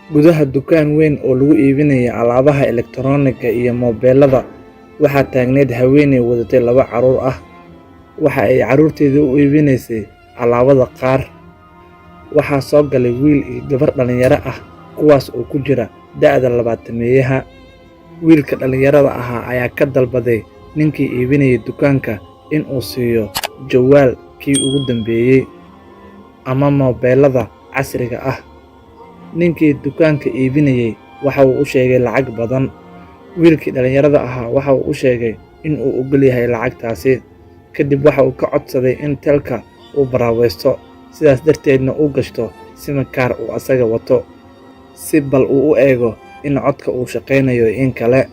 Gudaha dukaan weyn oo lagu iibinayo alaabaha elektarooniga iyo moobilada, waxaa taagneyd haweeney wadatay laba carruur ah. Waxa ay carruurteeda u iibinaysay alaabada qaar. Waxaa soo galay wiil iyo gabar dhalinyaro ah, kuwaas oo ku jira da'da labaatameeyaha. Wiilka dhalinyarada ahaa ayaa ka dalbaday ninkii iibinayay dukaanka in uu siiyo jawaal kii ugu dambeeyay ama moobilada casriga ah. Ninkii dukaanka iibinayay waxa uu u sheegay lacag badan. Wiilkii dhalinyarada ahaa waxa uu u sheegay in uu oggol yahay lacagtaasi. Kadib waxa uu ka codsaday in telka uu baraaweysto, sidaas darteedna uu gashto SIM card uu asaga wato, si bal uu u eego in codka uu shaqaynayo iyo in kale.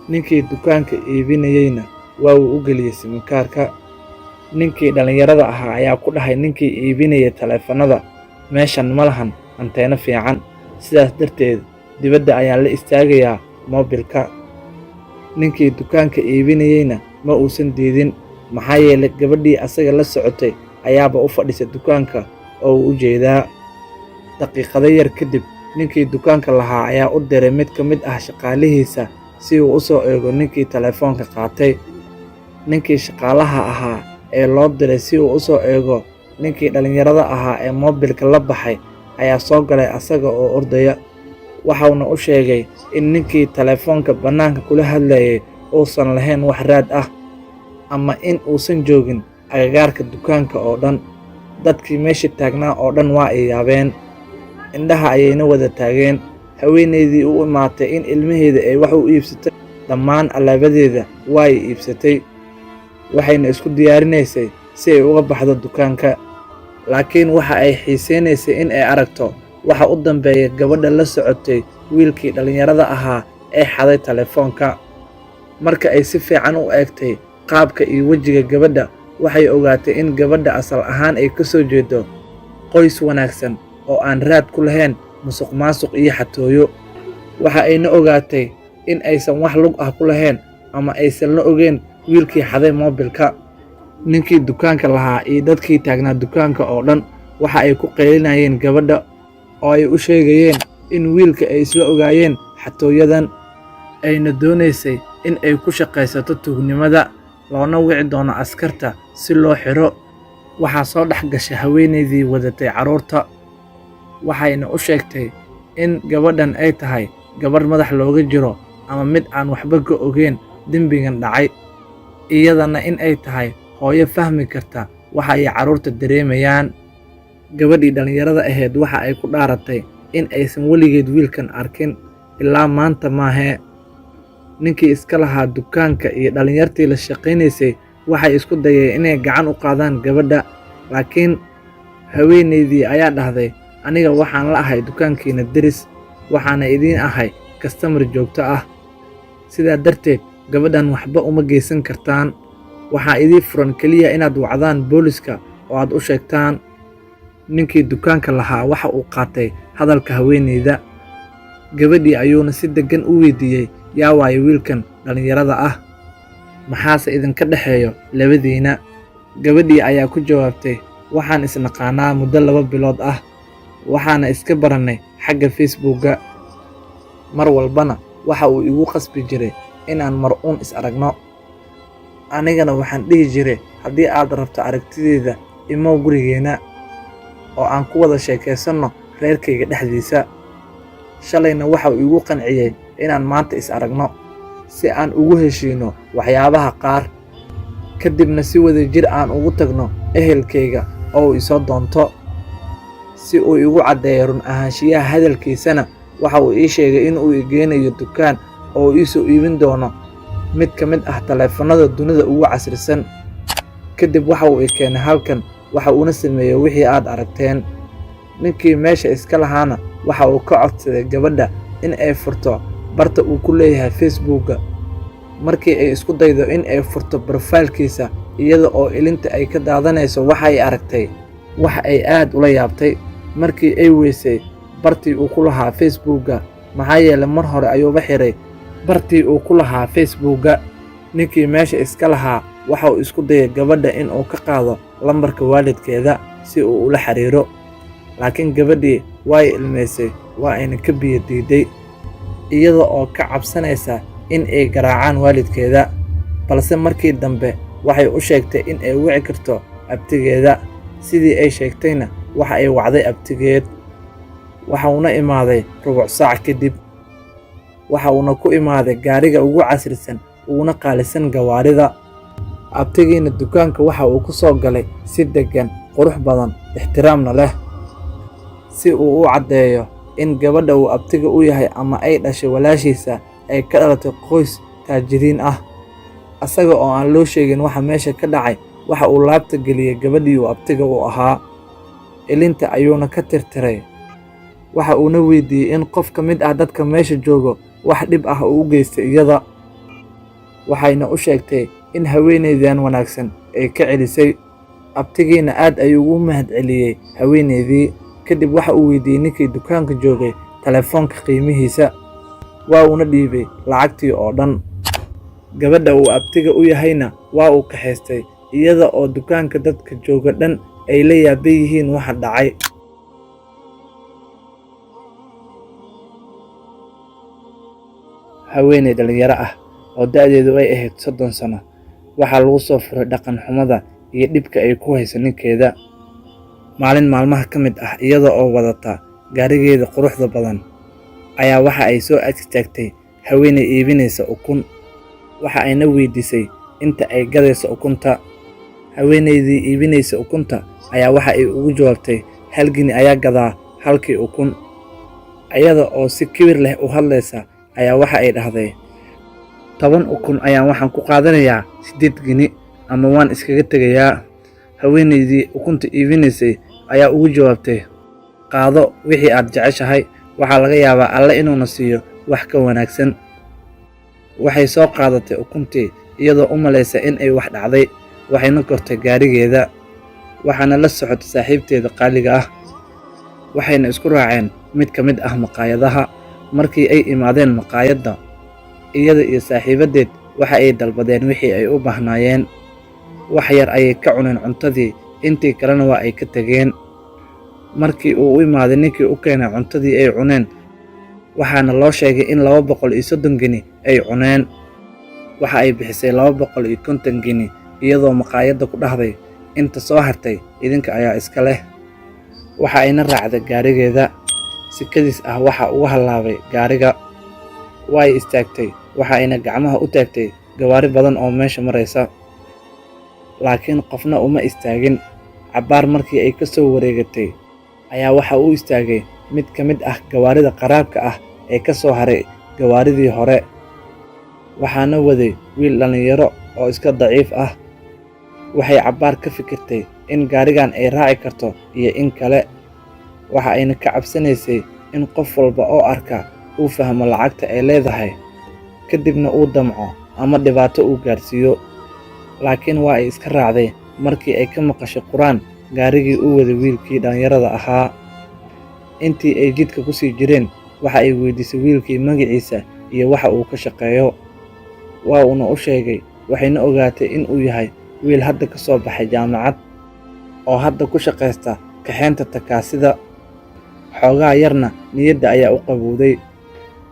Ninkii dukaanka iibinayayna waa uu u geliyay SIM card-ka. Ninkii dhalinyarada ahaa ayaa ku dhahay ninkii iibinayay taleefannada, "Meeshan ma lahan anteeno fiican, sidaas darteed dibadda ayaan la istaagayaa moobilka." Ninkii dukaanka iibinayayna ma uusan diidin, maxaa yeelay gabadhii asaga la socotay ayaaba u fadhisa dukaanka oo uu u jeedaa. Daqiiqado yar kadib, ninkii dukaanka lahaa ayaa u diray mid ka mid ah shaqaalihiisa si uu u soo eego ninkii taleefanka qaatay. Ninkii shaqaalaha ahaa ee loo diray si uu u soo eego ninkii dhalinyarada ahaa ee moobilka la baxay ayaa soo galay asaga oo ordaya. Waxauna u sheegay in ninkii taleefanka bannaanka kula hadlayay uusan lahayn wax raad ah, ama in uusan joogin agagaarka dukaanka oo dhan. Dadkii meesha taagnaa oo dhan waa ay yaabeen, indhaha ayayna wada taageen. Haweeneydii u imaatay in ilmaheeda ay wax u iibsato dhammaan alaabadeeda waa ay iibsatay, waxayna isku diyaarinaysay si ay uga baxdo dukaanka. Laakiin waxa ay xiisaynaysay in ay aragto waxa u dambeeya gabadha la socotay wiilkii dhallinyarada ahaa ee xaday telefoonka. Marka ay si fiican u eegtay qaabka iyo wejiga gabadha, waxay ogaatay in gabadha asal ahaan ay ka soo jeedo qoys wanaagsan oo aan raad ku lahayn musuqmaasuq iyo xatooyo. Waxa ayna ogaatay in aysan wax lug ah ku lahayn ama aysan la ogeyn wiilkii xaday moobilka. Ninkii dukaanka lahaa iyo dadkii taagnaa dukaanka oo dhan waxa ay ku qaylinayeen gabadha oo ay u sheegayeen in wiilka ay isla ogaayeen xatooyadan, ayna doonaysay in ay ku shaqaysato tuugnimada, loona wici doono askarta si loo xiro. Waxaa soo dhex gashay haweeneydii wadatay carruurta, waxayna u sheegtay in gabadhan ay tahay gabadh madax looga jiro ama mid aan waxba ka ogeyn dembigan dhacay, iyadana in ay tahay hooyo fahmi karta waxa ay carruurta dareemayaan. Gabadhii dhallinyarada ahayd waxa ay ku dhaaratay in aysan weligeed wiilkan arkin ilaa maanta maahee. Ninkii iska lahaa dukaanka iyo dhallinyartii la shaqaynaysay waxay isku dayeen inay gacan u qaadaan gabadha, laakiin haweeneydii ayaa dhahday, "Aniga waxaan la ahay dukaankiina deris, waxaana idiin ahay kastamar joogto ah. Sidaa darteed gabadhan waxba uma geysan kartaan. Waxaa idii furan keliya inaad wacdaan booliska oo aad u sheegtaan." Ninkii dukaanka lahaa waxa uu qaatay hadalka haweeneyda. Gabadhii ayuuna si deggan u weydiiyey, "Yaa waayo wiilkan dhallinyarada ah? Maxaase idinka dhexeeyo labadiina?" Gabadhii ayaa ku jawaabtay, "Waxaan isnaqaanaa muddo 2 bilood ah, waxaana iska barannay xagga Facebook-ga. Mar walbana waxa uu igu qasbi jiray inaan mar uun is aragno. Anigana waxaan dhihi jiray, haddii aad rabto aragtidayda, imow gurigeena oo aan ku wada sheekaysanno reerkayga dhexdiisa. Shalayna waxa uu igu qanciyey inaan maanta is aragno si aan ugu heshiino waxyaabaha qaar, kadibna si wadajir aan ugu tagno ehelkayga oo uu isoo doonto." Si uu igu caddeeyo run ahaanshiyaha hadalkiisana, waxa uu ii sheegay in uu i geynayo dukaan oo uu ii soo iibin doono mid ka mid ah taleefannada dunida ugu casrisan. Kadib waxa uu i keenay halkan, waxa uuna sameeyey wixii aad aragteen." Ninkii meesha iska lahaana waxa uu ka codsaday gabadha in ay furto barta uu ku leeyahay Facebook-ga. Markii ay isku daydo in ay furto profile-kiisa iyada oo ilinta ay ka daadanayso, waxay aragtay wax ay aad ula yaabtay markii ay weysay bartii uu ku lahaa Facebook-ga, maxaa yeelay mar hore ayuuba xiray bartii uu ku lahaa Facebook-ga. Ninkii meesha iska lahaa waxa uu isku dayay gabadha in uu ka qaado lambarka waalidkeeda si uu ula xiriiro, laakiin gabadhii way ilmaysay. Waa ayna ka biyo diiday, iyada oo ka cabsanaysa in ay garaacaan waalidkeeda. Balse markii dambe waxay u sheegtay in ay wici karto abtigeeda. Sidii ay sheegtayna waxa ay wacday abtigeed. Waxa uuna imaaday rubuc saac kadib. Waxa uuna ku imaaday gaariga ugu casrisan uguna qaalisan gawaarida. Abtigiina dukaanka waxa uu ku soo galay si deggan, qurux badan, ixtiraamna leh, si uu u caddeeyo in gabadha uu abtiga u yahay ama ay dhashay walaashiisa ay ka dhalatay qoys taajiriin ah. Asaga oo aan loo sheegin waxa meesha ka dhacay, waxa uu laabta geliyay gabadhii uu abtiga u ahaa. Ilinta ayuuna ka tirtiray. Waxa uuna weydiiyey in qof ka mid ah dadka meesha joogo wax dhib ah uu u geystay iyada. Waxayna u sheegtay in haweeneydan wanaagsan ay ka celisay. Abtigiina aad ayuu ugu mahadceliyey haweeneydii. Kadib waxa uu weydiiyey ninkii dukaanka joogay telefoonka qiimihiisa. Waa uuna dhiibay lacagtii oo dhan. Gabadha uu abtiga u yahayna waa uu kaxaystay, iyada oo dukaanka dadka jooga dhan ay la yaaban yihiin waxa dhacay. Haweeney dhalinyaro ah oo da'deedu ay ahayd 30 sano waxaa lagu soo furay dhaqan xumada iyo dhibka ay ku hayso ninkeeda. Maalin maalmaha ka mid ah, iyada oo wadata gaarigeeda quruxda badan, ayaa waxa ay soo ag istaagtay haweeney iibinaysa ukun. Waxa ayna weydiisay inta ay gadayso ukunta. Haweeneydii iibinaysa ukunta ayaa waxa ay ugu jawaabtay, 1 gini ayaa gadaa halkii ukun. Iyada oo si kibir leh u hadlaysa ayaa waxa ay dhahday, 10 ukun ayaan waxaan ku qaadanayaa 8 gini ama waan iskaga tegayaa. Haweeneydii ukunta iibinaysay ayaa ugu jawaabtay, qaado wixii aad jeceshahay, waxaa laga yaabaa Alle inuuna siiyo wax ka wanaagsan. Waxay soo qaadatay ukuntii iyadoo u malaysa in ay wax dhacday, waxayna kortay gaarigeeda. Waxaana la socotay saaxiibteeda qaaliga ah. Waxayna isku raaceen mid ka mid ah maqaayadaha. Markii ay imaadeen maqaayadda, iyada iyo saaxiibadeed waxa ay dalbadeen wixii ay u baahnaayeen. Wax yar ayay ka cuneen cuntadii, intii kalena waa ay ka tageen. Markii uu u imaaday ninkii u keenay cuntadii ay cuneen, waxaana loo sheegay in 230 gini ay cuneen. Waxa ay bixisay 250 gini iyadoo maqaayadda ku dhahday, inta soo hartay idinka ayaa iska leh. Waxa ayna raacday gaarigeeda. Sikadiis ah waxa uga halaabay gaariga. Way istaagtay, waxa ayna gacmaha u taagtay gawaari badan oo meesha maraysa. Laakiin qofna uma istaagin. Cabbaar markii ay ka soo wareegatay ayaa waxa uu istaagay mid ka mid ah gawaarida qaraabka ah ee ka soo haray gawaaridii hore. Waxaana waday wiil dhalinyaro oo iska daciif ah. Waxay cabbaar ka fikirtay in gaarigan ay raaci karto iyo in kale. Waxa ayna ka cabsanaysay in qof walba oo arka uu fahmo lacagta ay leedahay, kadibna uu damco ama dhibaato uu gaarsiiyo. Laakiin waa ay iska raacday markii ay ka maqashay Qur'aan gaarigii uu waday wiilkii dhalinyarada ahaa. Intii ay jidka ku sii jireen, waxa ay weydiisay wiilkii magaciisa iyo waxa uu ka shaqeeyo. Waa uuna u sheegay, waxayna ogaatay in uu yahay wiil hadda ka soo baxay jaamacad oo hadda ku shaqaysta kaxeynta takaasida. Xoogaa yarna niyadda ayaa u qabowday.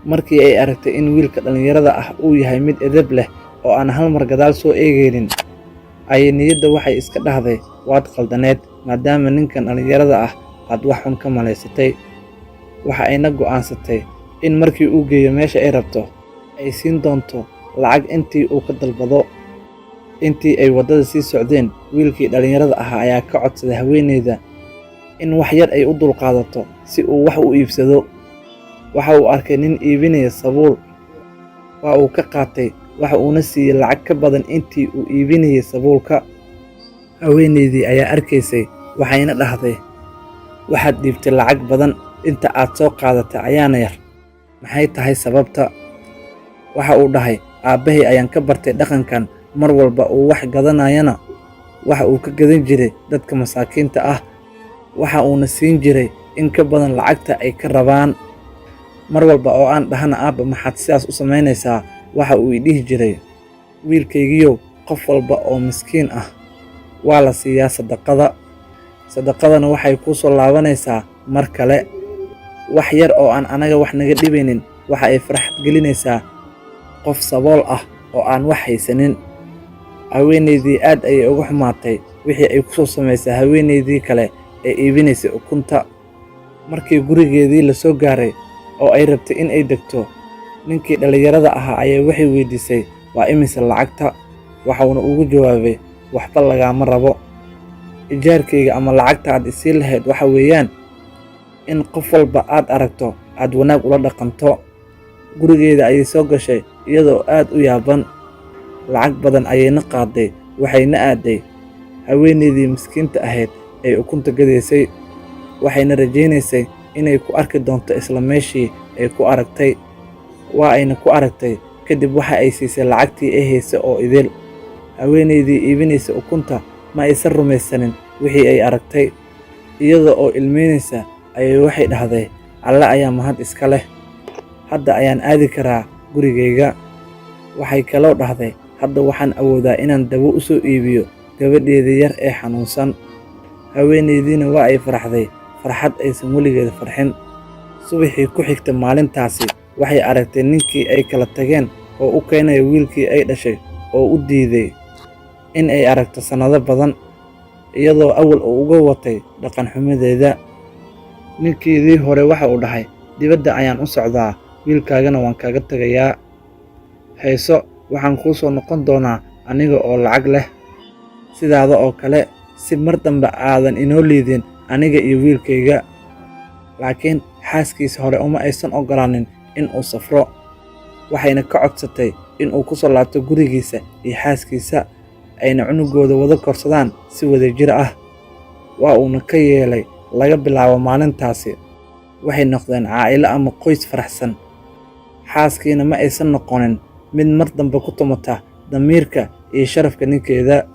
Markii ay aragtay in wiilka dhalinyarada ah uu yahay mid edeb leh oo aan hal mar gadaal soo eegaynin, ayay niyadda waxay iska dhahday, waad qaldaneed maadaama ninkan dhalinyarada ah aad wax xun ka malaysatay. Waxa ayna go'aansatay in markii uu geeyo meesha ay rabto, ay siin doonto lacag intii uu ka dalbado. Intii ay waddada sii socdeen, wiilkii dhalinyarada ahaa ayaa ka codsaday haweeneyda in wax yar ay u dulqaadato si uu wax u iibsado. Waxa uu arkay nin iibinaya sabuul. Waa uu ka qaatay, waxa uuna siiyey lacag ka badan intii uu iibinayay sabuulka. Haweeneydii ayaa arkaysay, waxayna dhahday, waxaad dhiibtay lacag badan inta aad soo qaadatay ayaana yar. Maxay tahay sababta? Waxa uu dhahay, aabbahay ayaan ka bartay dhaqankan. Mar walba uu wax gadanayana waxa uu ka gadan jiray dadka masaakiinta ah. Waxa uuna siin jiray in ka badan lacagta ay ka rabaan. Mar walba oo aan dhahana, aabba maxaad sidaas u samaynaysaa? Waxa uu i dhihi jiray, wiilkaygiiyow, qof walba oo miskiin ah waa la siiyaa sadaqada. Sadaqadana waxay ku soo laabanaysaa mar kale. Wax yar oo aan anaga wax naga dhibaynin waxa ay farxad gelinaysaa qof sabool ah oo aan wax haysanin. Haweeneydii aad ayay uga xumaatay wixii ay ku soo samaysay haweeneydii kale ee iibinaysay ukunta. Markii gurigeedii la soo gaaray oo ay rabtay in ay degto, ninkii dhallinyarada ahaa ayaa waxay weydiisay, "Waa imise lacagta?" Waxauna ugu jawaabay, "Waxba lagaama rabo. Ijaarkayga ama lacagta aad isii lahayd waxa weeyaan in qof walba aad aragto aad wanaag ula dhaqanto." Gurigeeda ayay soo gashay iyadoo aad u yaaban. Lacag badan ayayna qaaday, waxayna aaday haweeneydii miskiinta ahayd ee ukunta gadaysay, waxayna rajaynaysay inay ku arki doonto isla meeshii ay ku aragtay. Waa ayna ku aragtay. Kadib waxa ay siisay lacagtii ay haysay oo idil. Haweeneydii iibinaysay ukunta ma aysan rumaysanin wixii ay aragtay. Iyada oo ilmeynaysa ayay waxay dhahday, "Alle ayaa mahad iska leh. Hadda ayaan aadi karaa gurigayga." Waxay kaloo dhahday, "Hadda waxaan awoodaa inaan dawo u soo iibiyo gabadheyda yar ee xanuunsan." Haweeneydiina waa ay faraxday farxad aysan weligeed farxin. Subaxii ku xigtay maalintaasi waxay aragtay ninkii ay kala tageen oo u keenaya wiilkii ay dhashay oo u diiday in ay aragto sannado badan, iyadoo awal uu uga watay dhaqan xumadeeda. Ninkeedii hore waxa uu dhahay, "Dibadda ayaan u socdaa, wiilkaagana waan kaaga tagayaa. Hayso, waxaan kuu soo noqon doonaa aniga oo lacag leh, sidaada oo kale, si mar dambe aadan inoo liidin aniga iyo wiilkayga." Laakiin xaaskiisa hore uma aysan ogolaanin in uu safro, waxayna ka codsatay in uu ku soo laabto gurigiisa iyo xaaskiisa, ayna cunugooda wada korsadaan si wadajir ah. Waa uuna ka yeelay. Laga bilaabo maalintaasi waxay noqdeen caa'ilo ama qoys faraxsan. Xaaskiina ma aysan noqonin mid mar dambe ku tumata damiirka iyo sharafka ninkeeda.